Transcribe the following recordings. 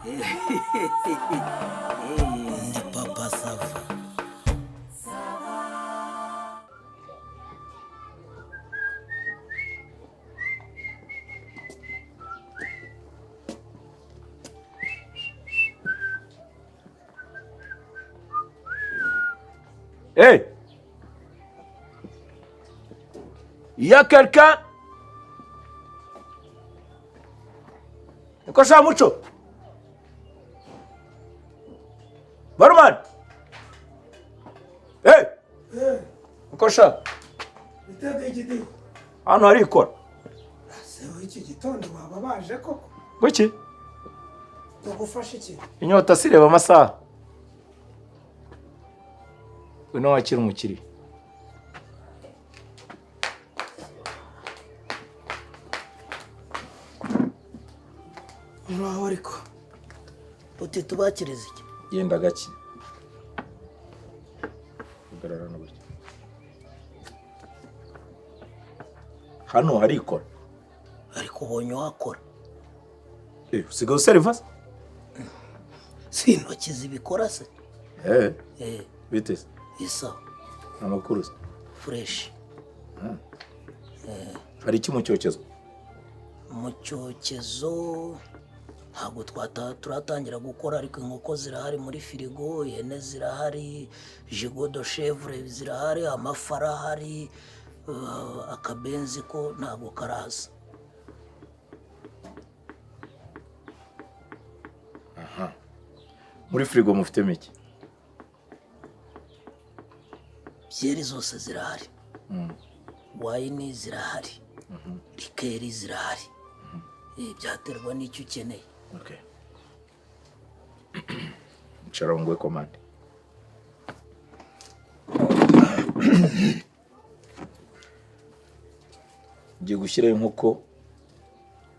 Ndi Papa Sava. Hey! Il y a quelqu'un? Niko sha Muco? Barman! Hey! Niko sha? Igiti. Hano harikora. Se iki gitondo baba baje koko? Kuki? Tugufasha iki? Inyota sireba amasaha. Ngwino wakire umukiriya. Muraho ariko. Uti tubakiriza iki? Genda gake. Hagarara hano gutya. Hano harikora. Ariko ubonye uhakora. Eh, usigaye useriva se? Si intoki zibikora se? Eh, Eh, bite se? Isa. Amakuru se? Fresh. Hari iki mu cyokezo? Mu cyokezo ntabwo turatangira gukora, ariko inkoko zirahari muri firigo, ihene zirahari, gigot de chèvre zirahari, amafi arahari, akabenzi ko ntabwo karaza. Aha. Muri firigo mufitemo iki? Byeri zose zirahari. Wine zirahari. Liqueur zirahari. Byaterwa n'icyo ukeneye. Okay. Icara nguhe komande. Ngiye gushyiraho inkoko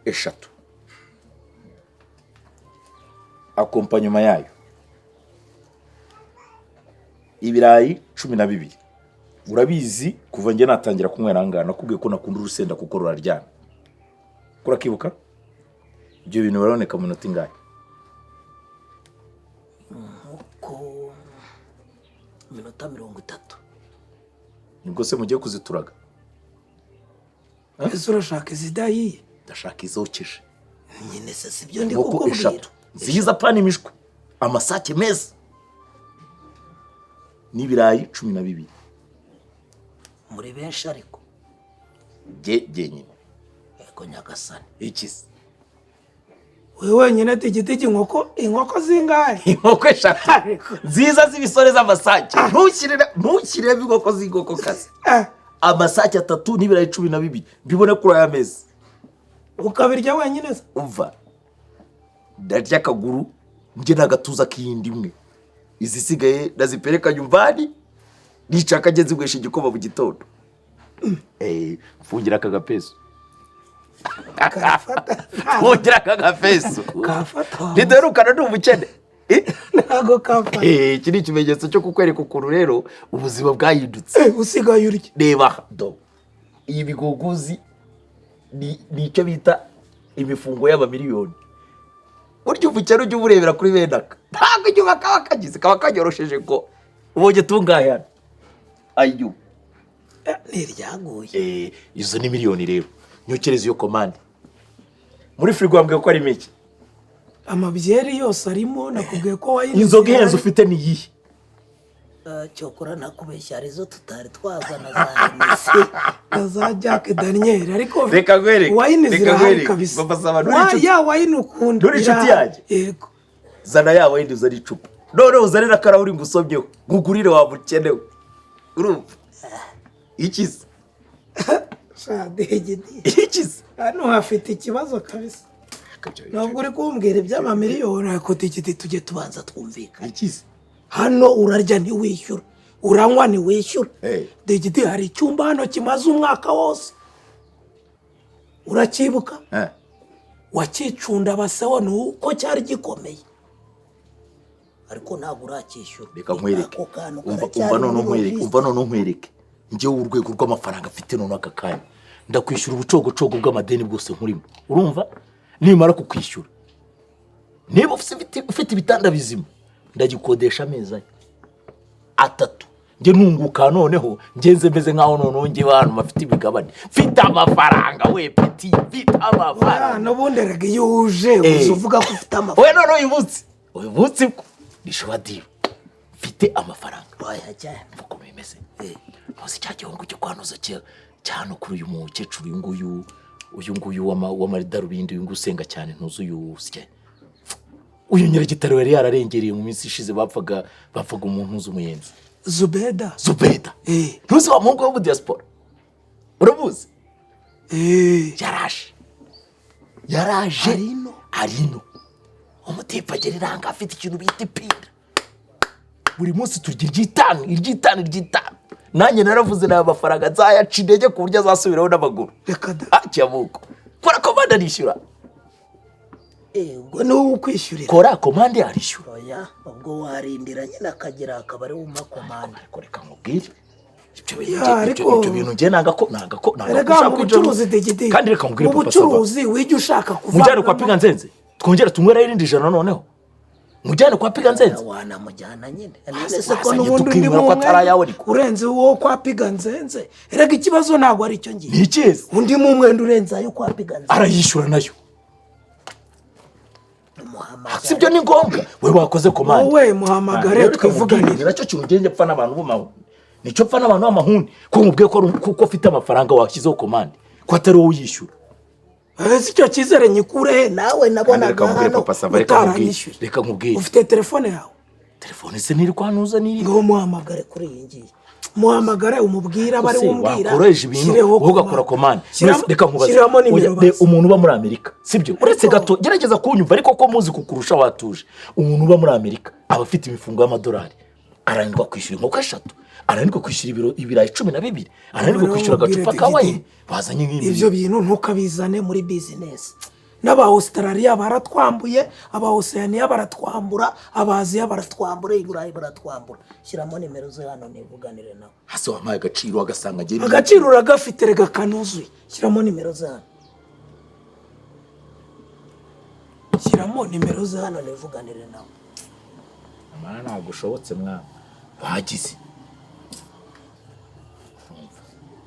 3. Accompagnement yayo. Ibirayi 12. Urabizi kuva njye natangira kunywera aha ngaha nakubwiye ko nakunda urusenda kuko ruraryana. Urakibuka? Ibyo bintu biraboneka mu minota ingahe? Inkoko iminota 30. Nibwo se mugiye kuzituraga? Ese urashaka izidahiye? Ndashaka izokeje. Nyine se sibyo ndi Inkoko kukubwira. 3 nziza pana imishwi, amasake meza n'ibirayi 12. Muri benshi ariko. Jye jyenyine. Yego nyagasani. Iki se? Wewe wenyine tigitigi inkoko zingahe? Inkoko 3 Ariko. nziza z'ibisore z'amasake. Ntushyiremo inkoko z'inkoko kazi. Amasake 3 n'ibirayi 12 mbibone kuri aya meza. Ukabirya wenyine se? Umva, ndarya akaguru njye n'agatuza k'iyindi imwe, izisigaye ndazipereka nyumvani, nicaka njye zinywesha igikoma mu gitondo. Mfungira aka gapesu. Kafata. Mfungira aka gapesu. Kafata. Ntiduherukana ni ubukene. Ntago kafata. Iki ni ikimenyetso cyo kukwereka ukuntu rero ubuzima bwahindutse. Usigaye urya. Reba do. Iyi bigogozi ni icyo bita imifungo y'amamiliyoni. Burya ubukene ujya uburebera kuri bene aka. Ntabwo inyuma kaba kagize, kaba kanyorosheje ngo ubonye tungahe hano. Ayo. Ni iryaguye. Izo ni miliyoni rero. Nyokereza iyo komande. Muri firigo wambwiye ko ari mike. Amabyeri yose arimo, nakubwiye ko wayine. Inzoga ihenze ufite ni iyihe? Cyokora nakubeshya hari izo tutari twazana za Hennessy. Na za Jack Daniel, ariko Reka nkwereke, wayine reka zirahari nkwereke. kabisa. Papa Sava, nturi inshuti. Ya wayine ukunda. Nturi inshuti irahari. yanjye? Yego. Zana ya wayine uzane icupa. None uzane n'akarahuri ngusomyeho. Ngugurire wa mukenewe. Urumva? Iki se? Sha, digidi. Iki se? Hano hafite ikibazo kabisa. Ntabwo uri kumbwira iby'amamiliyoni, ariko digidi tujye tubanza twumvikane. Iki se? Hano urarya ntiwishyura, uranywa ntiwishyura. Hey. Digidi hari icyumba hano kimaze umwaka wose. Uracyibuka? Wakicunda baseho ni uko cyari gikomeye. Ariko ntabwo uracyishyura. Reka nkwereke. Ako kantu Umva, karacyari umva none muri nkwereke, registre. umva none nkwereke. Njyewe urwego rw'amafaranga mfite none aka kanya. Ndakwishyura ubucogocogo bw'amadeni bwose nkurimo. Urumva? Nimara kukwishyura, Niba ufite ibitanda bizima, ndagikodesha amezi ane 3, njye ntunguka. Noneho ngenze meze nkaho noneho njyewe ahantu bafite imigabane, mfite amafaranga. We petit, mfite amafaranga. N'ubundi erega iyo uje uza uvuga ko ufite amafaranga. Oya, noneho uyu munsi bwo ni sure deal, mfite amafaranga. Oya cyane. Uko bimeze, ntuzi cya gihungu cyo kwanuza cyane kuri uyu mukecuru, uyu nguyu w'amadarubindi, uyu nguyu usenga cyane, ntuzi uyu usya, uyu Nyiragitaro yari yararengereye mu minsi ishize, bapfaga umuntu uzi umuyenzi. Zubeda. Zubeda. Eh. Ntuzi wa muhungu wo mu diaspora, uramuzi? Eh. Yaraje. Arino? Arino umutipe agera iranga, afite ikintu bita ipinda. Buri munsi turya iry'itanu, iry'itanu, iry'itanu. Nanjye naravuze, nayo mafaranga nzayaca intege ku buryo azasubiraho n'amaguru. Reka da. Ah, kiyamuko, kora komande arishyura. Eh, ubwo Ni wowe ukwishyurira? Kora komande arishyura. Oya, ubwo warindira nyine akagera akaba ari wumpa komande. Ariko reka nkubwire ibyo bintu, Ya, ibyo bintu njye nanga ko Erega ushaka mu kwinjira bucuruzi, digidi, Kandi reka nkubwire, mu Papa Sava. bucuruzi wijya ushaka Mujyane kwa kuvanamo. Piga Nzenze, twongere tunyweraho irindi jana. Noneho mujyane kwa Piga Nzenze. Wanamujyana nyine. Hasi None se ko wazanye n'ubundi undi tukemera ko atari ayawe ariko. urenze uwo kwa Piga Nzenze. Erega ikibazo ntabwo ari icyo ngiye. Ni ikizi. Undi mu mwenda urenze ayo kwa Piga Nzenze. Arayishyura nayo. Muhamagara. Si byo, ni ngombwa we wakoze komande. Wowe muhamagare. Rero reka nkubwire, Twivuganire. ni nacyo kintu ngenge pfa n'abantu b'amahuni, nicyo pfa n'abantu b'amahuni, ko nkubwiye ko kuko ufite amafaranga washyizeho komande, ko atari wowe uyishyura. Ese icyo cyizere nyikure he? Nawe nabonaga Reka nkubwire, hano Papa Sava, reka nkubwire. Utaranyishyuye. Reka nkubwire. Ufite telefone yawe? Telefone se ntiri kwanuza, niri Ngaho muhamagare. Kuri iyi ngiyi. Muhamagare umubwire, aba ari Se, we umbwira. wakoresha ibintu Shyireho wowe ugakora komande. Shyiramo- Reka nkubaze. Shyiramo nimero. Oya, Basi. umuntu uba muri Amerika, sibyo? Uretse Ariko- gato, gerageza kunyumva, ariko ko muzi kukurusha watuje. Umuntu uba muri Amerika aba afite imifungo y'amadolari, aranirwa kwishyura inkoko eshatu, aranirwa kwishyura ibiro ibirayi 12, aranirwa Rero kwishyura mubwire agacupa ka Digidi, wine wazanye nk'ibi. Ibyo bintu ntukabizane muri bizinesi. N'aba Australia baratwambuye, aba Oceania baratwambura, aba Aziya baratwambura. Twambure, i Burayi baratwambura. Shyiramo nimero ze hano nivuganire nawe. Hasi wampaye agaciro agasanga ngende. Agaciro uragafite rega, kanuzuye. Shyiramo nimero Nimero ze hano. Shyiramo nimero ze hano. Hano nivuganire nawe. Amara ntabwo ushobotse mwana, wagize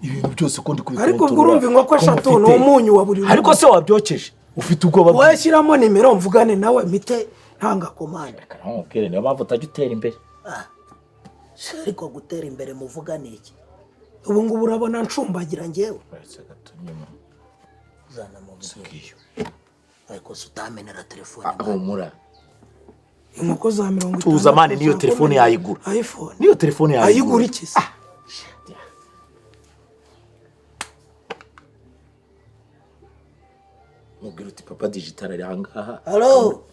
ibintu byose ko ndi Ariko ubwo kubikontorora, urumva inkoko ko eshatu mufite. ni umunyu wa buri rugo. Ariko se wabyokeje, ufite ubwoba Wowe shyiramo nimero mvugane nawe, mpite ntanga komande. Reka nkubwire, niyo mpamvu utajya utera imbere. Ah, ariko gutera imbere muvuga ni iki? Ubu ngubu urabona ncumbagira? Gira njyewe. Uretse gato nyuma. Zana mubwire. Ngiyo. Ariko se utamenera telefone? Humura. Inkoko za 60. Tuza man, niyo za telefone komine. yayigura. iPhone. Niyo telefone yayigura. Ayigura iki se? Mubwira uti Papa Digital ari ahangaha. Halo.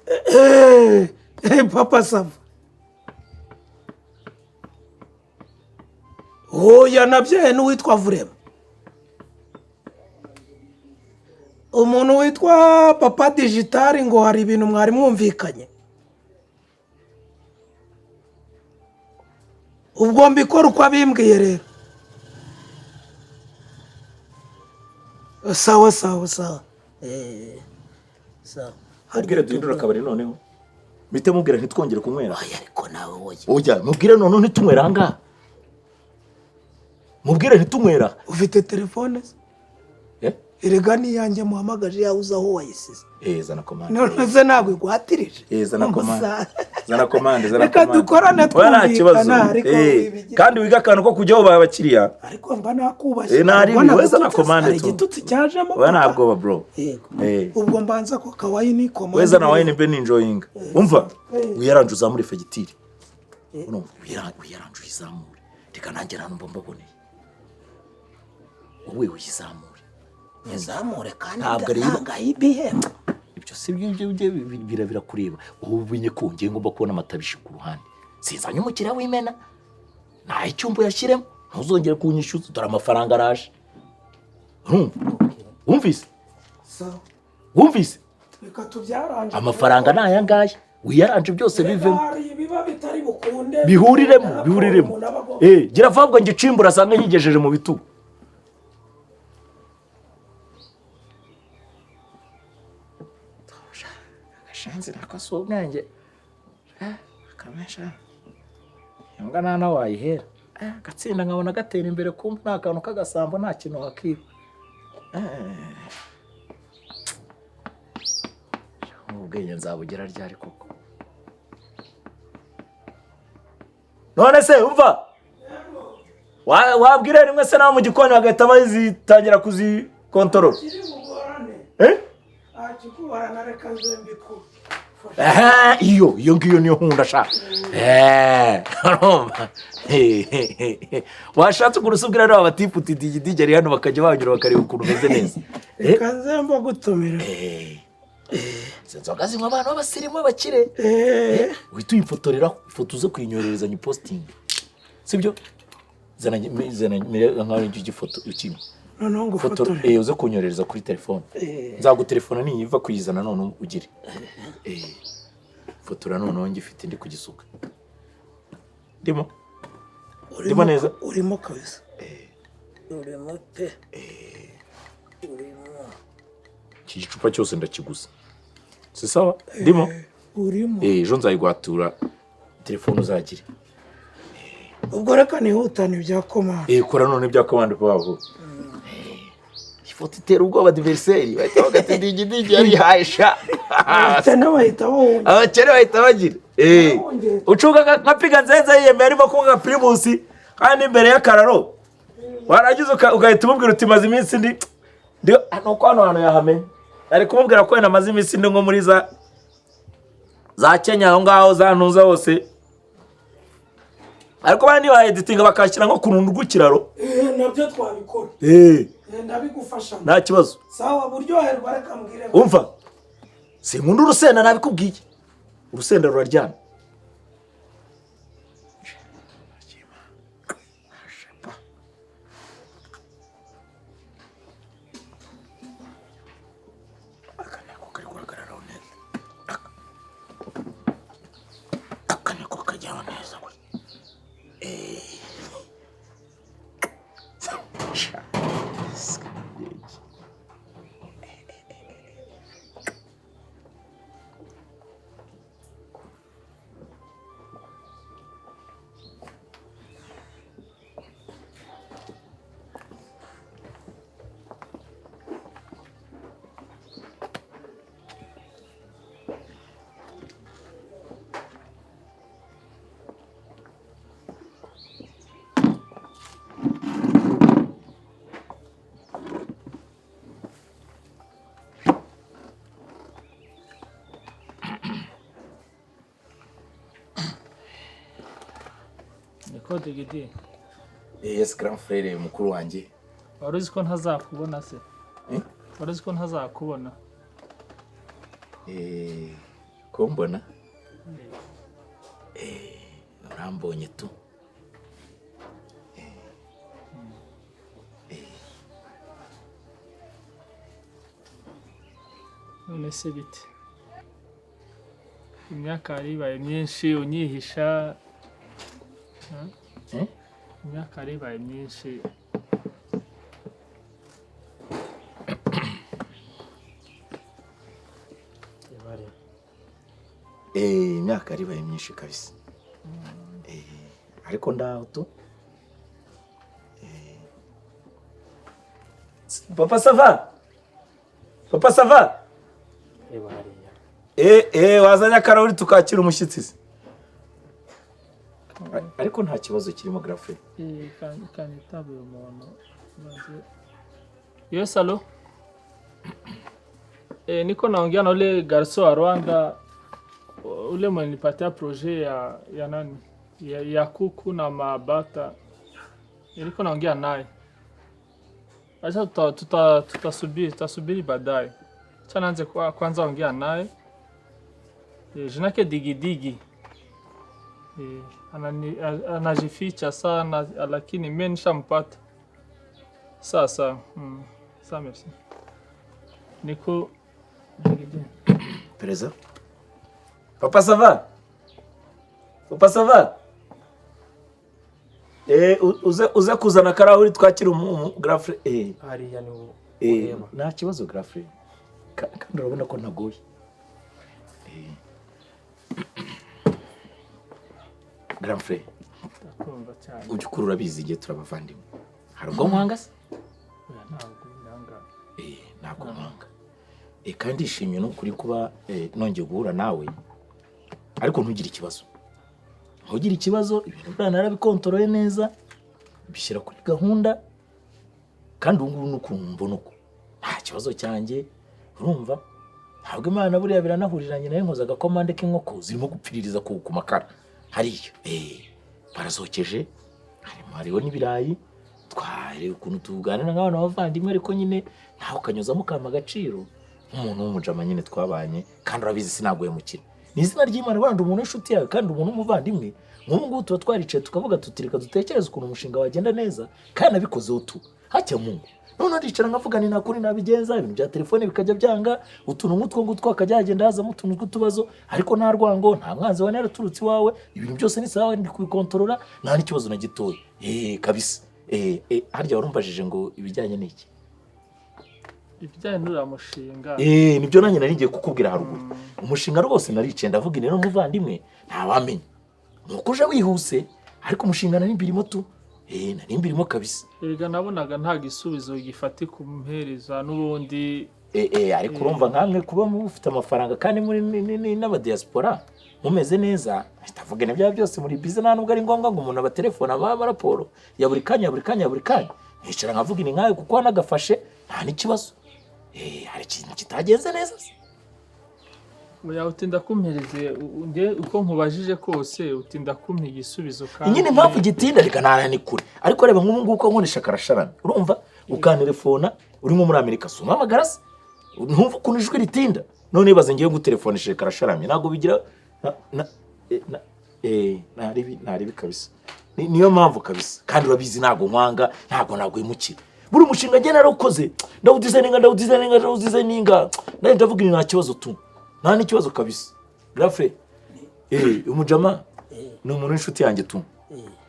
Eh, eh, Papa Sava. Oya, nabyaye n'uwitwa Vurema, umuntu witwa Papa Digital, ngo hari ibintu mwari mwumvikanye. Ubwo mbikora uko abimbwiye rero. Sawa sawa sawa. Eh, sawa. Mubwire duhindure akabari noneho, mpite mubwira ntitwongere kunywera. Oya, ariko nawe woye. Oya, mubwire noneho ntitunywera ahangaha, mubwire ntitunywera. Ufite telefone se? Eh? Erega n'iyanjye muhamagaje yawe uzi aho wayisize. Eh, zana komande. None se ntabwo igwatirije? Eh, zana komande. Umusaza. Zana komande, zana Reka komande. dukorane. Oya, nta kibazo. Twumvikana, ariko Eh, wibigira- kandi wiga akantu ko kujyaho baha abakiriya. Ariko mba nakubashye. Eh, ntari Ubwo ibi, wowe zana nagututse, komande hari tu. igitutsi cyajemo? Oya, nta bwoba bro. Yego. Eh. Ubwo mbanza ko kawayini komande. We zana wine mbe ninjoyinga. Umva, wiyaranje uzamure fagitire. Urumva, wiyaranje uyizamure. Reka nanjye nta numva mbaboneye. Wowe uyizamure. Nizamure kandi. Ntabwo areba. Ntabwo ibihembo. Ibyo si byo, ibyo birakureba. Wowe umenye ko ngiye ngomba kubona amatabishi ku ruhande. Sinzanye umukiriya w'imena. Nta icyumba uyashyiremo. Ntuzongere kunyishyuza. Dore amafaranga araje. Urumva? Wumvise? Sawa. Wumvise? Reka tubyaranje. Amafaranga ni aya ngaya. Wiyaranje byose bivemo. Hari ibiba bitari bukunde. Bihuriremo, bihuriremo. Umuntu aba agomba- Eh, gira vuba ngicimbura asanga nyigejeje mu bitugu. Agashenzi nako si ubwenge. Akamesha imbwa nta naho wayihera. Agatsinda nkabona gatera imbere, kumva nta kantu k'agasambo, nta kintu wakiba. Ubwenge nzabugira ryari koko? None se umva, wabwira rimwe se nawe mu gikoni bagahita bazitangira kuzikontorora? Kiri bugorane. Eh? Ntakikubarana, reka nze mbikufashe. Aha, iyo ngiyo niyo nkunda sha. Urumva washatse ukuntu usubwira rero abatipu uti Digidigi ari hano, bakajya banyura bakareba ukuntu umeze neza. Reka nze mbagutumira. Izo nzoga zinywa abantu b'abasirimu, b'abakire. Uhita uyifotoreraho ifoto, uze kuyinyoherereza nyipositingi, sibyo? Zana zana nkaho icyo gifoto ukinywa. Noneho Foto. ngufotore. Uze kunyoherereza kuri telefone. Nzagutelefona niyiva kuyizana, none ugire fotora noneho ngifite, ndi kugisuka, ndimo ndimo neza. Urimo kabisa. Urimo pe, urimo. Iki gicupa cyose ndakiguza, si sawa? Ndimo. Urimo. Ejo nzayigwatura telefone uzagire. Ubwo reka nihutane ibya commande. Kora none ibya commande vuba vuba. Ifoto itera ubwoba adversaire, bahita bagati Digidigi yarihaye sha. Abakene bahita bahunga. Abakene bahita bagira ucunga nka piga nzenze yiyemeye, arimo kunywa nka Primus kandi imbere y'akararo, warangiza ugahita umubwira uti maze iminsi ndi nuko hano hantu yahamenye. Ari kumubwira ko wenda amaze iminsi ndi nko muri za Kenya aho ngaho za ntuza hose, ariko bariya niba editinga bakashyira nko ku runtu rw'ikiraro. Nabyo twabikora. Ndabigufasha. Nta kibazo. Sawa, buryoherwa, reka mbwire. Umva, sinkunda urusenda, nabikubwiye, urusenda ruraryana. Aka nako kari guhagararaho neza. Aka nako kajyaho neza gutya. Sha. Niko Digidi. Yes, grand frère, mukuru wanjye. Wari uzi ko ntazakubona se? Eh? Wari uzi ko ntazakubona? Ko mbona urambonye tu. None se bite? Imyaka yari ibaye myinshi unyihisha. Eh? Imyaka yari ibaye myinshi. Imyaka yari myinshi kabisa. Ariko ndaho tu. Papa, ça va? Papa, ça va? Wazanye akarahuri tukakira umushyitsi se? Ariko nta kibazo kirimo, grand frère. Kanitabe umuntu maze. Yes, allo. Niko naongea na ule garçon wa Rwanda, ule mwenye nipatia projet ya nani ya kuku na mabata. Niko naongea naye. Acha tutasubiri baadaye. Acha naanze kwanza ongea naye. Jina yake Digidigi. Anajificha sana lakini mimi nishampata. Sawa sawa. Sawa, merci. Niko Digidi. Pereza. Papa, ça va? Papa, ça va? Uze kuzana akarahuri twakira umu grand frère. Hariya ni Nta kibazo, grand frère. Kandi urabona ko ntagoye. Grand frère, Ndakumva cyane. mu by'ukuri urabizi, igihe turabavandimwe, hari ubwo nkwanga se? Oya, ntabwo nanga. Ntabwo nkwanga. Kandi ndishimye n'ukuri kuba nongeye guhura nawe, ariko ntugire ikibazo, ntugire ikibazo. Ibintu buriya narabikontoroye neza, bishyira kuri gahunda, kandi ubu ngubu n'ukuntu mbona uko nta kibazo cyanjye. Urumva, ntabwo Imana buriya biranahuriranye nayo, nkoza agakomande k'inkoko zirimo gupfiririza ku makara hariya. Barazokeje, harimo hariho n'ibirayi. Twareba ukuntu tuganira nk'abantu b'abavandimwe, ariko nyine nawe ukanyuzamo ukampa agaciro nk'umuntu w'umujama nyine twabanye, kandi urabizi sinaguhemukira. Ni izina ry'Imana, wenda umuntu w'inshuti yawe kandi umuntu w'umuvandimwe nk'ubu ngubu tuba twaricaye tukavuga tuti reka dutekereze ukuntu umushinga wagenda neza, kandi nabikozeho tu hajya Mungu. Noneho ndicara nkavuga ni nta kundi nabigenza, ibintu bya telefone bikajya byanga, utuntu nk'utwo ngutwo hakajya hagenda hazamo utuntu tw'utubazo, ariko nta rwango, nta mwanzi wa yaraturutse iwawe. Ibintu byose ni sawa, ndi kubikontorora, nta n'ikibazo na gitoya. Kabisa. Harya warumbajije ngo ibijyanye n'iki? Ibijyanye n'uriya mushinga. Nibyo nanjye nari ngiye kukubwira haruguru. Umushinga rwose naricaye ndavuga, rero muvandimwe, ntawamenya nuko uje wihuse, ariko umushinga nari mbirimo tu, nari mbirimo kabisa. Erega nabonaga nta gisubizo gifatika umpereza n'ubundi. Ariko urumva nkamwe kuba mufite amafaranga kandi muri n'abadiaspora mumeze neza, ndavuga ibyo byose muri bize, nta nubwo ari ngombwa ngo umuntu abatelefone abaha raporo ya buri kanya, buri kanya, buri kanya. Nkicara nkavuga ni nkawe kuko wanagafashe, nta n'ikibazo. Hari ikintu kitagenze neza se? Oya, utinda kumpereze nge uko nkubajije kose utinda kumpa igisubizo kandi Nyine impamvu gitinda, reka ntara ni kure, ariko reba nk'ubu ngubu uko nkoresha karasharamye, urumva ukantelefona uri nko muri Amerika, si umpamagara se, ntumva ukuntu ijwi ritinda? None ibaze ngiye gutelefonesheje karasharamye, ntabwo bigira na ntaribi kabisa. Niyo mpamvu kabisa, kandi urabizi ntabwo nkwanga, ntabwo naguhemukira. Buri mushinga njye narawukoze, ndawudesigninga, ndawudesigninga, ndawudesigninga, nanjye ndavuga nti nta kibazo tu, nta n'ikibazo kabisa. Grafre, umujama ni umuntu w'inshuti yanjye tu,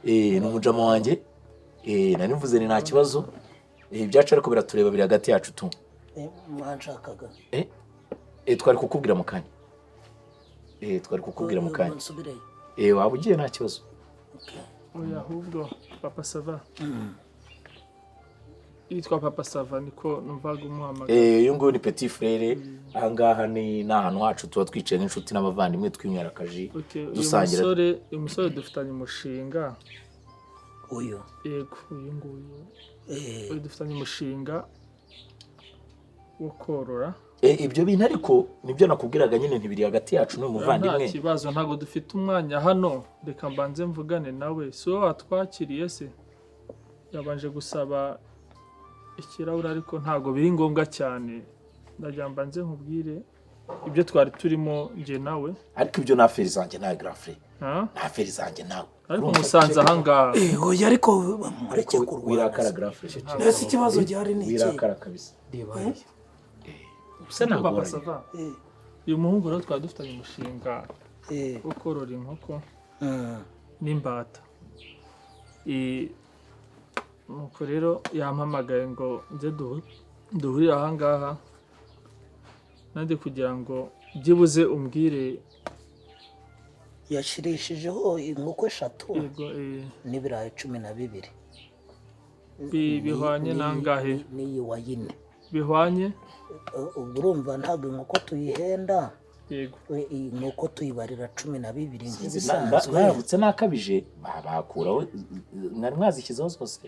ni umujama wanjye. Nari mvuze ni nta kibazo. Ibyacu ariko biratureba, biri hagati yacu tu. Mwanshakaga? Twari kukubwira mu kanya, twari kukubwira mu kanya. Nsubireyo? Waba ugiye, nta kibazo. Oya, ahubwo Papa Sava, yitwa Papa Sava, niko numvaga umuhamagara. Uyu nguyu ni petit frère. Ahangaha ni ahantu hacu tuba twicaye nk'inshuti n'abavandimwe, twinywera akaji, Okay, uyu dusangira. musore, uyu musore dufitanye umushinga. Uyu? Yego, uyu nguyu. Uyu dufitanye umushinga wo korora. Ibyo bintu ariko nibyo nakubwiraga nyine, ntibiri hagati yacu n'uyu Nta muvandimwe. kibazo, ntabwo dufite umwanya hano, reka mbanze mvugane nawe. Si wowe watwakiriye se? Yabanje gusaba ikirahure, ariko ntabwo biri ngombwa cyane. Ndagira mbanze nkubwire ibyo twari turimo njye nawe. Ariko ibyo ni affaires zanjye nawe, grand frère. Ha? Ni affaires zanjye nawe. Ariko Urumva? musanze ahangaha. Oya, ariko mureke kurwana. Wirakara, grand frère. Mbese ikibazo gihari ni iki? Wirakara kabisa. Reba hariya. Usa Papa nagoranye. Sava, uyu muhungu rero twari dufitanye umushinga wo korora inkoko n'imbata. Nuko rero yampamagaye ngo nze duhurire ahangaha nanjye kugira ngo byibuze umbwire. Yashirishijeho inkoko 3 Yego, n'ibirayi 12. Bihwanye nangahe? N'iyi wayine. Bihwanye? Ubwo urumva ntabwo inkoko tuyihenda. Yego. Iyi nkoko tuyibarira 12 nk'ibisanzwe. Mwaravutse nakabije, bakuraho mwari mwazishyizeho zose.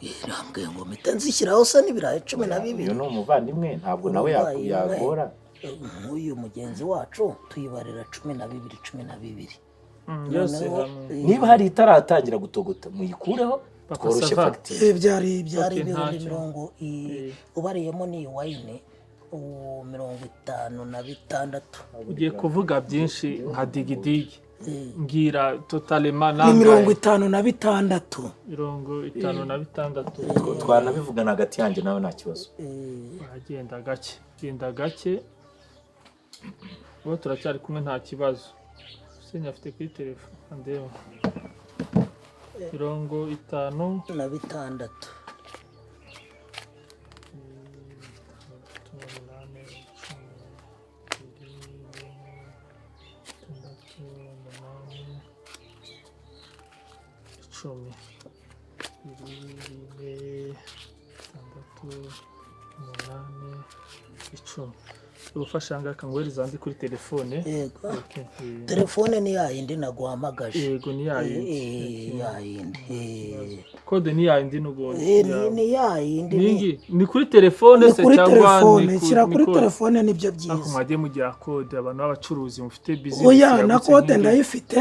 Irambwiye ngo mpite nzishyiraho se n'ibirayi 12. Uyu ni umuvandimwe, ntabwo nawe Urumva iyi yagora. Nk'uyu mugenzi wacu tuy'ibarira 12, 12. Yose Noneho, hamwe. Niba hari itaratangira gutogota, muyikureho Papa tworoshye Sava. fagitire. Byari Byari Okay, ibihumbi ntacyo. mirongo ubariyemo n'iyi wayine, ubu 56. Ugiye kuvuga byinshi nka digidigi, mbwira totalement. Ni Nangahe? 56. 56. Twanabivugana hagati yanjye nawe, nta kibazo. Uragenda gake, genda gake, ubu turacyari kumwe, nta kibazo. Senya afite kuri telefone, ndeba 50 Na bitandatu. 8, 10, 2. 10, 2, 4, 6, 8, 10. Ubufasha ngaha kanguhereza andi kuri telefone. Yego. Okay, Telefone ni yayindi naguhamagaje. Yego, ni yayindi. Yayindi. Code ni yayindi n'ubundi. Ni yayindi. Ningi ni kuri telefone Ni se kuri cyangwa telefone. ni Shyira ni kuri code? telefone, nibyo Ariko byiza. mwagiye mugira code, abantu b'abacuruzi mufite business Oya, na yagutse code nk'iyi. ndayifite.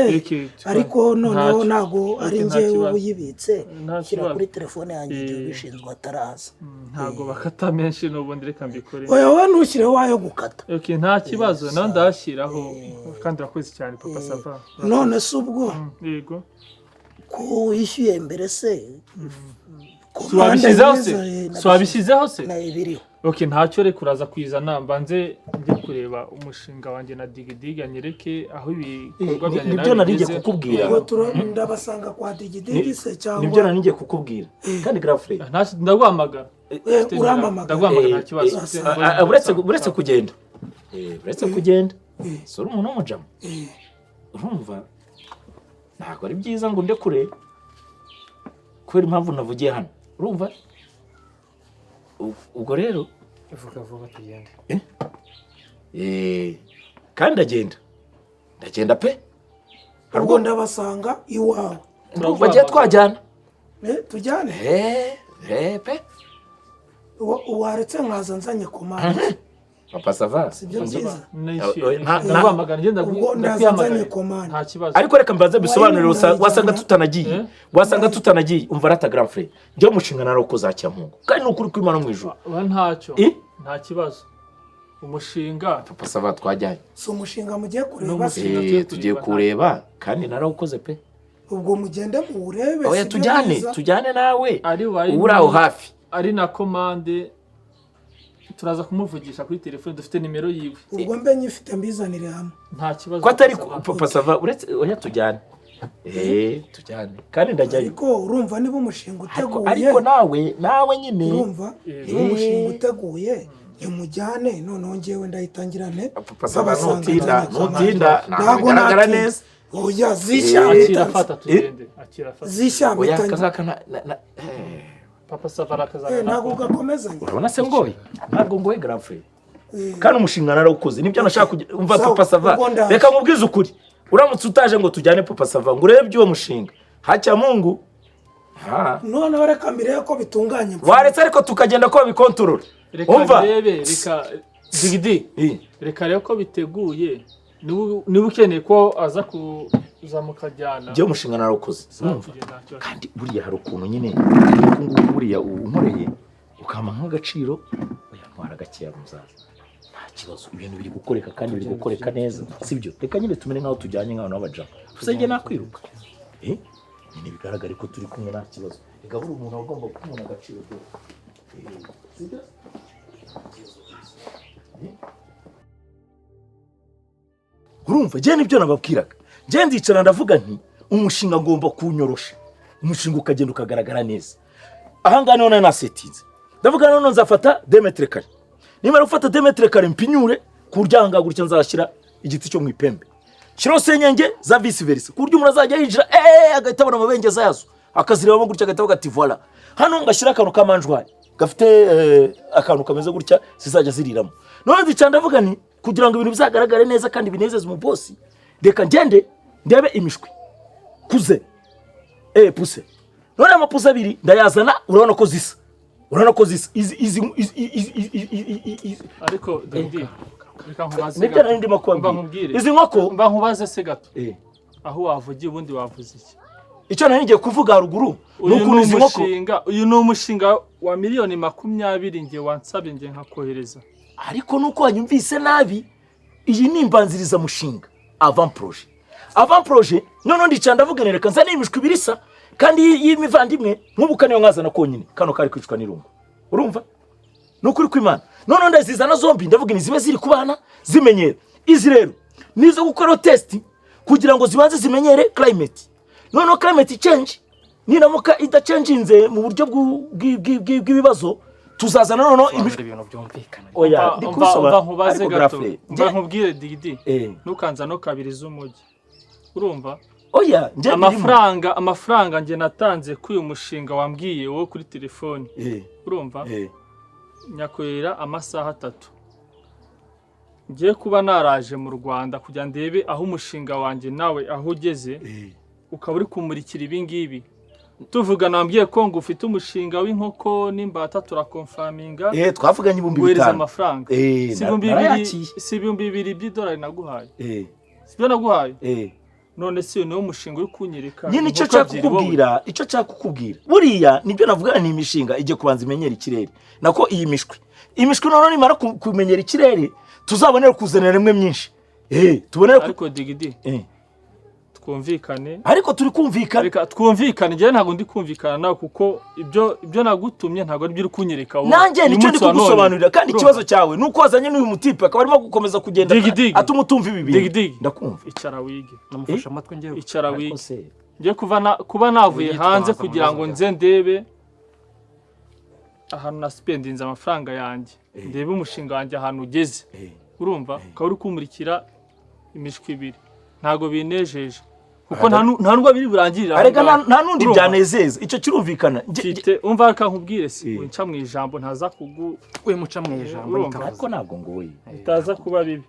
Ariko noneho Ntacyo. ntago ari Nta njyewe kibazo. Uyibitse. Nta Shyira kibazo. kuri telefone yanjye igihe ubishinzwe ataraza. Ntabwo bakata menshi n'ubundi, reka mbikore. Oya, wowe ntushyireho ayo gukata. Okay, nta kibazo, nawe ndahashyiraho kandi urakoze cyane, Papa Sava. None se ubwo Yego. Ko wishyuye mbere se, komande Wabishyizeho se? n'izo, Si wabishyizeho se? Nayo ibiriho. Okay, ntacyo, reka uraza kwizana mbanze njye kureba umushinga wanjye na Digidigi anyereke aho ibikorwa byanjye Nibyo nawe nari ngiye bigeze. kukubwira. Ubwo ndabasanga kwa Digidigi se cyangwa? Nibyo nari ngiye kukubwira kandi, grand frère. Ntacyo, ndaguhamagara. Urampamagara. Ndaguhamagara, nta kibazo. Uretse kugenda, si uri umuntu w'umujama? Urumva ntabwo ari byiza ngo ndekure kubera impamvu navugiye hano, urumva? Ubwo rero Vuga vuba tugende. Kandi ndagenda, ndagenda pe. Ubwo ndabasanga iwawe. Ndumva agiye twajyana. Tujyane. Pe. Waretse nkaza nzanye komande? Papa Sava. Sibyo byiza? Nishyuye. Ndaguhamagara. Ndaguhamagara, ngenda Ubwo ndaza ndakwiyamagara. nzanye komande. Nta kibazo. Ariko reka mbanze bisobanurire, wasanga tutanagiye. Eh? Wasanga tutanagiye. Umva rata, grand frère, njyewe umushinga narawukoze Cyamungu, kandi ni ukuri kw'Imana mu ijuru. Oya, ntacyo. Eh? Nta kibazo, umushinga. Papa Sava, twajyanye. Si umushinga mugiye kureba se? Umushinga tugiye Tugiye kureba. kureba kandi narawukoze pe. Ubwo mugende muwurebe. Oya. Sibyo Tujyane. byiza? Tujyane nawe. Ari wayi. Uba uri aho hafi. Ari na komande, turaza kumuvugisha kuri telefone, dufite nimero yiwe. Ubwo mbe nyifite mbizanire hamwe. Nta kibazo. Ko atari Papa Sava. Papa Sava, uretse, oya, tujyane, tujyane kandi ndajyayo. Ariko urumva niba umushinga Ariko uteguye, ariko nawe nyine. urumva niba umushinga uteguye, nimujyane, noneho njyewe ndahitangirane. Papa Sava, nutinda, nutinda ntabwo Ntabwo bigaragara natinda. neza. Oya, zishya. Akira, fata tugende, akira, fata. Zishya. Oya. Mpita. Kazaka Papa Sava arakazana. Ntabwo gakomezanya. Urabona se ngoye? Ntabwo ngoye, grand frère, kandi umushinga narawukoze, nibyo nashaka kugira. Umva. Sawa, Papa Sava, ubwo ndaje. reka nkubwize ukuri, uramutse utaje ngo tujyane, Papa Sava, ngo urebe iby'uwo mushinga, Hacyamungu ha. Noneho reka mbirebe ko bitunganye. Waretse ariko tukagenda ko babikontorora. Reka Umva. birebe, reka Digidi. Reka rero ko biteguye, niba ukeneye ko aza kuza mukajyana. Njyewe umushinga narawukoze, urumva? Tugenda, nta kibazo. Kandi buriya hari ukuntu nyine nk'uku nguku buriya unkoreye ukampa nk'agaciro, oya, ntwara gakeya muzaza, nta kibazo, ibintu biri gukoreka kandi biri gukoreka neza, sibyo? Reka nyine tumere nk'aho tujyanye nk'abantu b'abajama gusa, njye nakwiruka. Nyine bigaragare ko turi kumwe, nta kibazo. Reka buri umuntu aba agomba guha umuntu agaciro rwose. Sibyo? Urumva, njye nibyo nababwiraga. Njye ndicara ndavuga nti umushinga ngomba kuwunyorosha, umushinga ukagenda ukagaragara neza. Ahangaha niho nari nasetinze, ndavuga noneho nzafata 2 mètres carrés, nimara gufata 2 mètres carrés mpinyure ku buryo ahangaha gutya nzashyira igiti cyo mu ipembe, shyiraho senyenge za vice versa, ku buryo umuntu azajya yinjira agahita abona amabengeza yazo, akazirebamo gutya, agahita avuga ati voilà. Hano ngashyira akantu ka mangeoire gafite akantu kameze gutya zizajya ziriramo. None ndicara ndavuga nti kugira ngo ibintu bizagaragare neza kandi binezeze umubosi, reka ngende ndebe imishwi kuze poussin. None amapoussin abiri ndayazana, urabona ko zisa, urabona ko zisa izi Ariko Didi, reka nkubaze Nibyo gato. nari ndimo Mba kubabwira. nkubwire. Izi nkoko. Mba nkubaze se gato. Aho wavugiye ubundi wavuze iki? Icyo nari ngiye kuvuga haruguru ni Uyu ukuntu ni izi nkoko umushinga, uyu ni umushinga wa miliyoni 20 nge wansabye nge nkakohereza. Ariko nuko wanyumvise nabi, iyi ni imbanzirizamushinga, avant projet, avant projet. Noneho ndicara ndavuga nti reka nzane imishwi ibiri isa kandi y'imivandimwe. Nk'ubu kaniyo nkazana konyine kano kari kwicwa n'irungu, urumva? Ni ukuri kw'Imana. Noneho ndazizana zombi, ndavuga ni zibe ziri kubana zimenyera. Izi rero ni izo gukora test kugira ngo zibanze zimenyere climate. Noneho climate change niramuka idachanginze mu buryo bw'ibibazo, tuzazana noneho imishwi. Ibintu byumvikana. Oya, Umva- ndi umva kubisobanura. umva nkubaze Ariko gato. Grafre, Mba nkubwire, Digidi. Ntukanza no kabiri z'umujyi, urumva? Oya, njye birimo. Amafaranga njye natanze kuri uyu mushinga wambwiye wowe kuri telefoni, urumva, nyakorera amasaha 3 ngiye kuba naraje mu Rwanda kugira ndebe aho umushinga wanjye nawe aho ugeze, ukaba uri kumurikira ibi ngibi tuvugana. Wambwiye ko ngo ufite umushinga w'inkoko n'imbata, turaconfirminga. Twavuganye ibihumbi Guhereza bitanu. amafaranga. Si 2000, Narayakiye. si $2000 naguhaye? Si byo naguhaye? None si uyu niwo mushinga uri kunyereka? Nyine icyo Inkoko nshaka ebyiri wowe. kukubwira, icyo nshaka kukubwira buriya nibyo navuga, ni imishinga igiye kubanza imenyera ikirere, nako iyi mishwi, imishwi noneho nimara kumenyera ikirere tuzabonere kuzanira rimwe myinshi, tubonere Ariko Digidi, twumvikane. Ariko turi kumvikana. Reka twumvikane. Njyewe ntabwo ndi kumvikana nawe, kuko ibyo nagutumye ntabwo ari byo uri kunyereka wowe. Nanjye Uyu nicyo ndi munsi wa none. kugusobanurira, kandi Urumva? ikibazo cyawe ni uko wazanye n'uyu mutipe akaba arimo gukomeza kugenda Digi, digi. atuma utumva ibi bintu. Digi, digi. Ndakumva. Icara wige. Namufashe amatwi njyewe. Icara Ariko wige. se, Ngiye kuba navuye Wiyitwaza hanze mu kugira ngo bibazo. nze ndebe ahantu naspendinze amafaranga yanjye, ndebe umushinga wanjye ahantu ugeze, urumva, ukaba uri kumurikira imishwi ibiri. Ntabwo binejeje, kuko nta nubwo biri burangirire aho Arega ngaho. nta n'undi Urumva? byanezeza, icyo kirumvikana. Mfite, umva, reka nkubwire si winca mu ijambo, ntaza kugu We muca mu ijambo. Urumva? Nikavuze. Ariko ntabwo ngoye. Bitaza kuba bibi.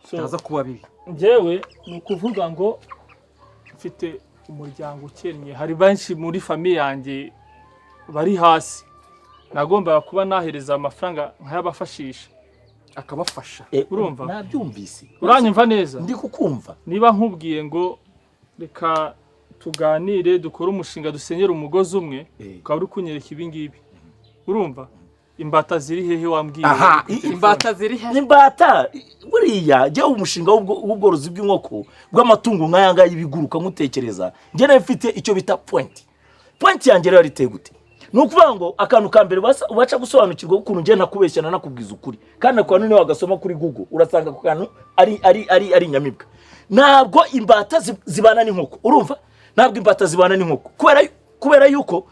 So, Bitaza kuba bibi. njyewe ni ukuvuga ngo mfite umuryango ukennye, hari benshi muri famille yanjye bari hasi, nagombaga kuba nahereza amafaranga nkayabafashisha. Akabafasha. Urumva? Nabyumvise. Uranyumva neza? Ndi kukumva. Niba nkubwiye ngo reka tuganire, dukore umushinga, dusenyere umugozi umwe, ukaba uri kunyereka ibi ngibi, urumva, imbata ziri hehe wambwiye? Aha, Imbata ziri he? Imbata buriya jya umushinga w'ubworozi bw'inkoko, bw'amatungo nk'aya ngaya y'ibiguruka nkutekereza, njye nayo mfite icyo bita point. Point yanjye rero iteye gute? Ni ukuvuga ngo akantu ka mbere ubasha gusobanukirwa ukuntu njye ntakubeshya, nanakubwiza ukuri, kandi ako kantu niyo wagasoma kuri Google urasanga ako kantu ari inyamibwa. Ntabwo imbata zibana n'inkoko, urumva? Ntabwo imbata zibana n'inkoko kubera yuko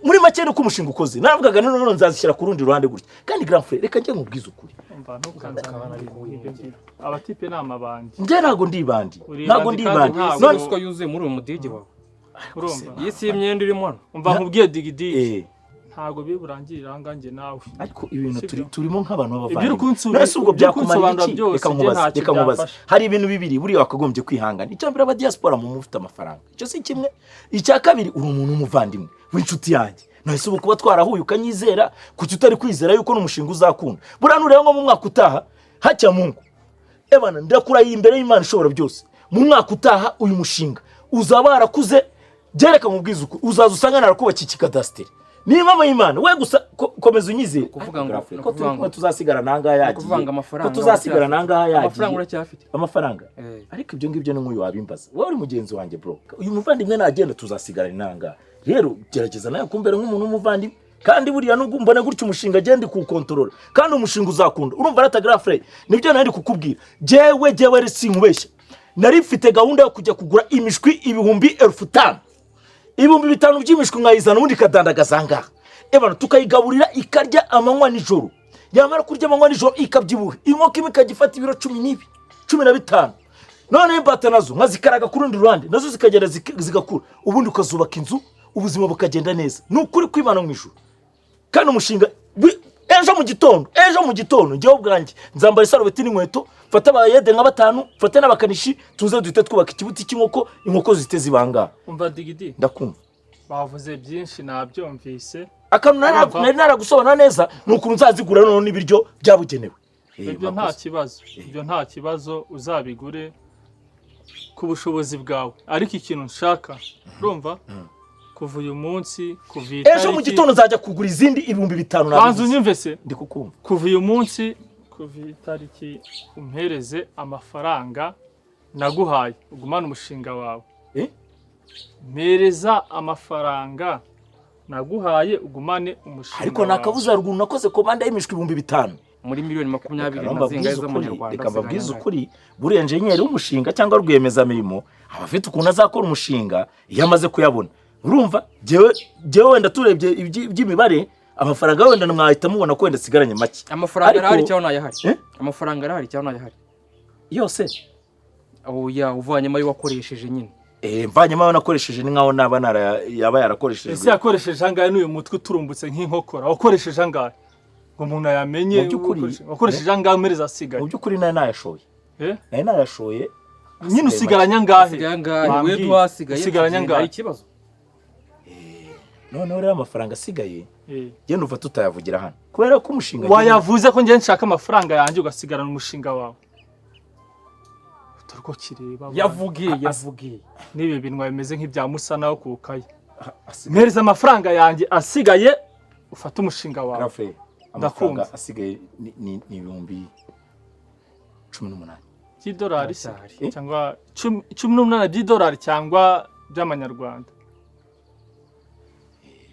muri make nuko umushinga ukoze, naravugaga none nzazishyira ku rundi ruhande gutya. Kandi grand frère, reka njye nkubwize ukuri. Umva, ntukanzanire ibyo ngibyo, abatipe ni amabandi. Njye ntabwo ndi ibandi. Uri Ntabwo ibandi ndi kandi ibandi. ntabwo- None Ruswa yuzuye muri uyu mudigi wawe. Urumva? Iyi si imyenda irimo hano. Umva nkubwiye, Digidigi, ntabwo biri burangirire aha ngaha njye nawe. Ariko ibintu Sibyo? turi turimo nk'abantu Ibyo uri b'abavandimwe. none None se ubwo ibyo uri byakumarira kunsobanura iki? byose, Reka njye nkubaze, ntacyo reka nkubaze. byamfasha. Hari ibintu bibiri buriya wakagombye kwihangana. Icya mbere, aba diaspora mu mufite amafaranga, icyo si kimwe. Icya kabiri, uri umuntu w'umuvandimwe w'inshuti yanjye. None se ubu kuba twarahuye ukanyizera, kuki utari kwizera yuko n'umushinga uzakunda? Buriya nureba nko mu mwaka utaha, hacya Mungu ebana, ndakurahiye imbere y'Imana ishobora byose, mu mwaka utaha uyu mushinga uzaba warakuze. Byereka mu ukuri, uzaza usanga narakubakiye ikikadasiteri. Niba mama y'Imana we gusa komeza unyizere. Ukuvuga ngo- Ariko ni ko turi ukuvuga kumwe ngo- tuzasigara nangaha Ni yagiye, ukuvanga amafaranga ko tuzasigara nangaha Amafaranga yagiye. uracyafite? Amafaranga? Ariko ibyo ngibyo ni nk'uyu wabimbaza, wowe uri mugenzi wanjye bro. Uyu muvandimwe nagenda tuzasigara nangaha. Rero gerageza nawe kumbera nk'umuntu w'umuvandimwe, kandi buriya nubwo mbona gutya umushinga agenda kuwukontorora, kandi umushinga uzakunda, urumva rata grand frère, nibyo nari kukubwira. Jewe sinkubeshya, nari mfite gahunda yo kujya kugura imishwi 5000, 5000 by'imishwi, nkayizana ubundi ikadandagaza ngaha ebana, tukayigaburira ikarya amanywa nijoro. Yamara kurya amanywa nijoro ikabyibuha, inkoko imwe ikajya ifata ibiro 12, 15. Noneho imbata nazo nkazikaraga ku rundi ruhande, nazo zikagenda zigakura, ubundi ukazubaka inzu, ubuzima bukagenda neza. Ni ukuri kwibana mu ijuru. Kandi umushinga ejo mu gitondo, ejo mu gitondo njyewe ubwanjye nzambara isarubeti n'inkweto, mfate abayede nka batanu, mfate n'abakanishi, tuze duhite twubaka ikibuti cy'inkoko, inkoko zihite zibangaha. Umva Digidi. Ndakumva. Bavuze byinshi, nabyumvise. Akantu Urumva? nari naragusobanura neza ni ukuntu nzazigura noneho n'ibiryo byabugenewe. Ibyo nta kibazo, ibyo nta kibazo, uzabigure ku bushobozi bwawe. Ariko ikintu nshaka, urumva, kuva uyu munsi, kuva iyi Ejo mu tariki- gitondo nzajya kugura izindi 5000. Banza Nabivuze. unyumve se. Ndi kukumva. Kuva uyu munsi, kuva iyi tariki, umpereze amafaranga naguhaye, ugumane umushinga wawe. Eh? Mpereza amafaranga naguhaye, ugumane umushinga Ariko wawe. nakabuze haruguru, nakoze komanda y'imishwi 5000. Muri miliyoni 20 Reka na zingahe mbabwize ukuri, z'amanyarwanda? reka mbabwize Zingana ukuri, buriya enjenyeri w'umushinga cyangwa rwiyemezamirimo aba afite ukuntu azakora umushinga iyo amaze kuyabona. Urumva, jyewe wenda turebye iby'imibare, amafaranga wenda mwahita mubona ko wenda asigaranye make. Amafaranga Ariko- arahari cyangwa ntayahari? Eh? Amafaranga arahari cyangwa ntayahari? Yose. Oya, uvanyemo ayo wakoresheje nyine. Mvanyemo ayo nakoresheje, ni nkaho naba yaba yarakoresheje. Ese yakoresheje angahe n'uyu mutwe uturumbutse nk'inkokora? Wakoresheje angahe ngo umuntu ayamenye? Mu by'ukuri- Wakoresheje angahe umereza asigaye? Mu by'ukuri nari nayashoye. Eh? Nari nayashoye. Nyine usigaranye angahe? Asigaye angahe we? Wambwiye. Duhasigaye. Usigaranye Tugenda, angahe? ikibazo. Noneho rero amafaranga asigaye, Eh. genda uva tutayavugira hano kubera ko umushinga Wayavuze ko njye nshaka amafaranga yanjye, ugasigarana umushinga wawe. Dore uko kireba abantu. Yavugiye, yavugiye. N'ibi binwa bimeze nk'ibya musa nawe ku kayi. Asigaye. Mpereza amafaranga yanjye asigaye, ufate umushinga wawe. Rafe, amafaranga Ndakumva. asigaye ni 18,000. By'idolari se? Aracyari. Cyangwa 18 by'idolari cyangwa by'amanyarwanda?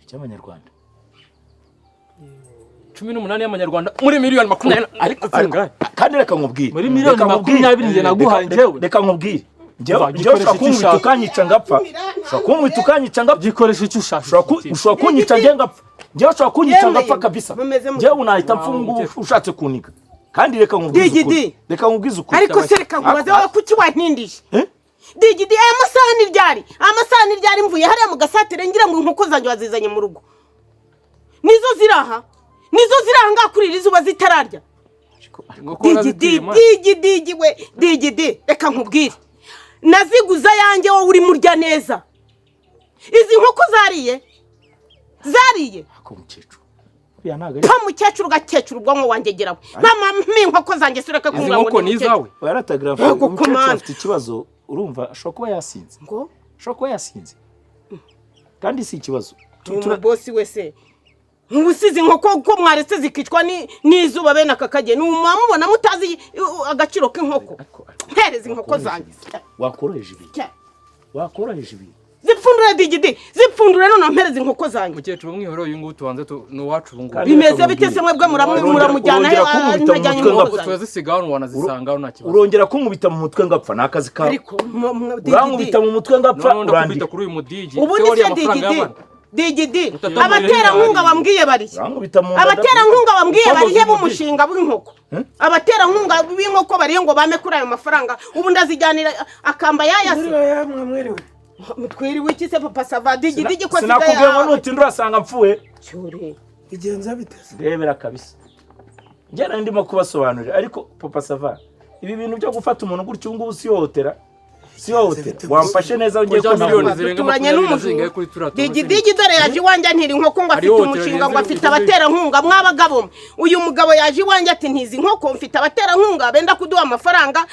By'amanyarwanda. 18 y'amanyarwanda muri miliyoni 20. Ariko kandi reka nkubwire. Muri miliyoni Reka nkubwire. 20 njye naguhaye njyewe. Reka nkubwire. Njyewe Umva, njyewe gikoresha ushobora icyo kunkubita ushaka. ukanyica ngapfa. Ushobora kunkubita ukanyica ngapfa. Gikoresha icyo ushaka. Ushobora kunyica njye ngapfa. Njyewe ushobora kunyica Yemwe, ngapfa kabisa. mumeze mute? Njyewe unahita mpfa ubu ngubu ushatse kuniga. Kandi reka nkubwize Digidi. ukuri. Reka nkubwize ukuri. Ariko se reka nkubaze, wowe kuki wantindije? Eh? Digidi, aya masaha ni ryari? Amasaha ni ryari? Mvuye hariya mu gasatere ngira ngo inkoko zanjye wazizanye mu rugo, nizo ziri aha, nizo ziri aha ngaha kuri iri zuba zitararya. Inkoko Digidi, warazitiriye, man. digidi we, digidi, reka nkubwire, naziguze ayanjye, wowe urimo urya neza. Izi nkoko zariye, zariye. Ako mukecuru. Uriya ntabwo ari Pa mukecuru, gakecuru, ubwonko wanjye gerawe, mama, mpa inkoko zanjye, sureke Izi kumbwira ngo nkoko ni ni umukecuru. izawe? Yaratagira. Yego, Umukecuru komanda. afite ikibazo, urumva ashobora kuba yasinze. Ngo Ashobora kuba yasinze. Kandi si ikibazo. Ni umubosi wese ntubusize inkoko ko mwaretse zikicwa n'izuba bene aka kageni, mubona mutazi agaciro k'inkoko. Mpereza inkoko zanjye. Wakoroheje ibintu. Wakoroheje ibintu. Zipfundure, digidi, zipfundure none, mpereza inkoko zanjye. Mukecuru, umwihorere uyu nguyu, tubanze ni uwacu ubu ngubu. Kandi Bimeze reka bite se nkubwire. mwebwe muramujyana he? Urongera kunkubita mu Ntajyanye mutwe inkoko ngapfa. zanjye. Turazisiga hano, wanazisanga hano, nta kibazo. Urongera kunkubita mu mutwe ngapfa, ni akazi kawe. Ariko digidi, Urankubita mu mutwe ngapfa, Noneho ndakubita urandika. kuri uyu mudigi. ubundi Se wariye se amafaranga digidi, y'abana? digidi, Utatambura. abaterankunga wambwiye barihe? Urankubita mu nda. Abaterankunga wambwiye Utomboza barihe umudigi. b'umushinga w'inkoko? Abaterankunga b'inkoko barihe ngo bame kuri ayo mafaranga? Ubu ndazijyanira akamba yayase. Mwiriwe yamwe, mwiriwe. Twiriwe iki se, papa sava? Digidi ko Sinakubwiye ngo nutinda urasanga mpfuye? Cyure. Bigenza biteze? Ndebera kabisa. Njye nari ndimo kubasobanurira, ariko papa sava, ibi bintu byo gufata umuntu gutyo ubu ngubu si ihohotera? Si ihohotera? Wamfashe neza ugiye Kurya ko miliyoni navuga. zirenga Duturanye 20 n'umujura. zingahe kuri turiya tuntu? Digidigi, dore yaje iwanjye antira inkoko ngo afite Hariho umushinga, ngo hoteli afite abaterankunga. Mwabagabo mwe, uyu mugabo yaje iwanjye ati ntizi inkoko, mfite abaterankunga benda kuduha amafaranga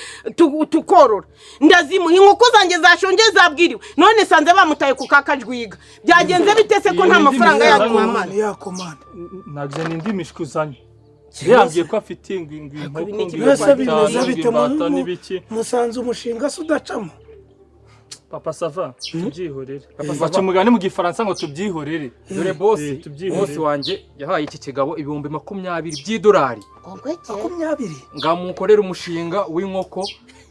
tukorora. Ndazimuha, inkoko zanjye zashonje, zabwiriwe, none sanze bamutaye ku kakajwiga. Byagenze bite se ko nta Iyi mafaranga ndimi yanyu yazanye. mwamana? Ni ya komanda. Ntabwo ni indi mishwi uzanye. Yambwiye ko afite ingwi inkoko, Ibi ni ngo Mbese imbata, bimeze ngo bite? imbata n'ibiki. Musanze umushinga se udacamo? Papa sava, tubyihorere. Papa Baca Sava. umugani mu gifaransa ngo tubyihorere. Dore bosi. Tubyihorere. Bosi wanjye yahaye iki kigabo 20,000 by'idolari 20? Ngamukorere umushinga w'inkoko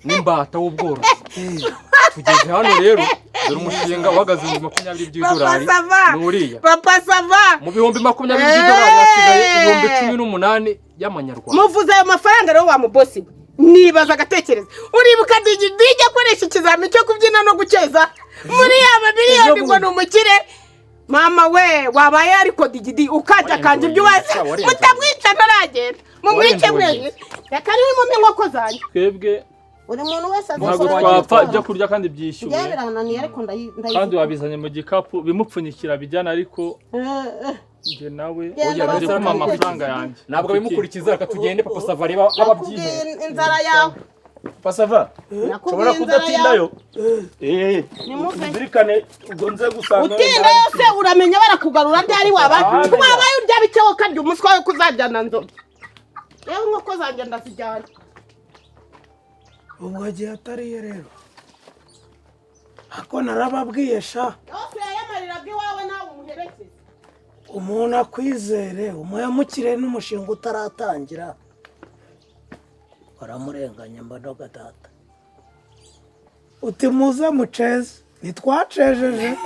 n'imbata w'ubworozi. Tugeze hano rero, dore umushinga uhagaze 20,000 by'idolari Papa sava. ni uriya. Papa sava. Mu 20,000 by'idolari hasigaye 18,000 y'amanyarwanda. Muvuze ayo mafaranga rero, wa mubosi we, nibaza agatekereza. Uribuka digidigi akoresha ikizami cyo kubyina no gukeza muri yaba miliyoni ngo ni umukire? Mama we, wabaye ariko digidi ukajya kanja ibyo ubaze. Warenze. Mutamwica ntaragenda, mumwice. Warenze. Mwenye reka niba mu inkoko zanjye. Twebwe Buri muntu wese azi ntabwo ko twapfa ibyo kurya kandi byishyuwe. Njyewe birananiye, ariko Kandi wabizanye mu gikapu, bimupfunyikira bijyana, ariko njye nawe Genda. ngiye kumuha amafaranga yanjye. Ntabwo abimukurikiza, reka tugende, papa sava areba Nakubwiye ababyihera. inzara yawe. Papa sava, nshobora Nakubwiye inzara kudatindayo. yawe. Nimuve. Uzirikane ubwo nze gusanga. Utinda yose uramenya barakugarura ryari? Waba wabaye urya bike wowe, ukarya umuswa we kuzajyana nzoga. Rero inkoko zanjye ndazijyana. Ubwo agiye atariye rero, ako narababwiye sha. Yose yayamariraga iwawe, nawe umuherekeze. Umuntu akwizere, umuhemukire n'umushinga Umushinga utaratangira baramurenganya, mbanoga data. Uti muze muceze, ntitwacejeje.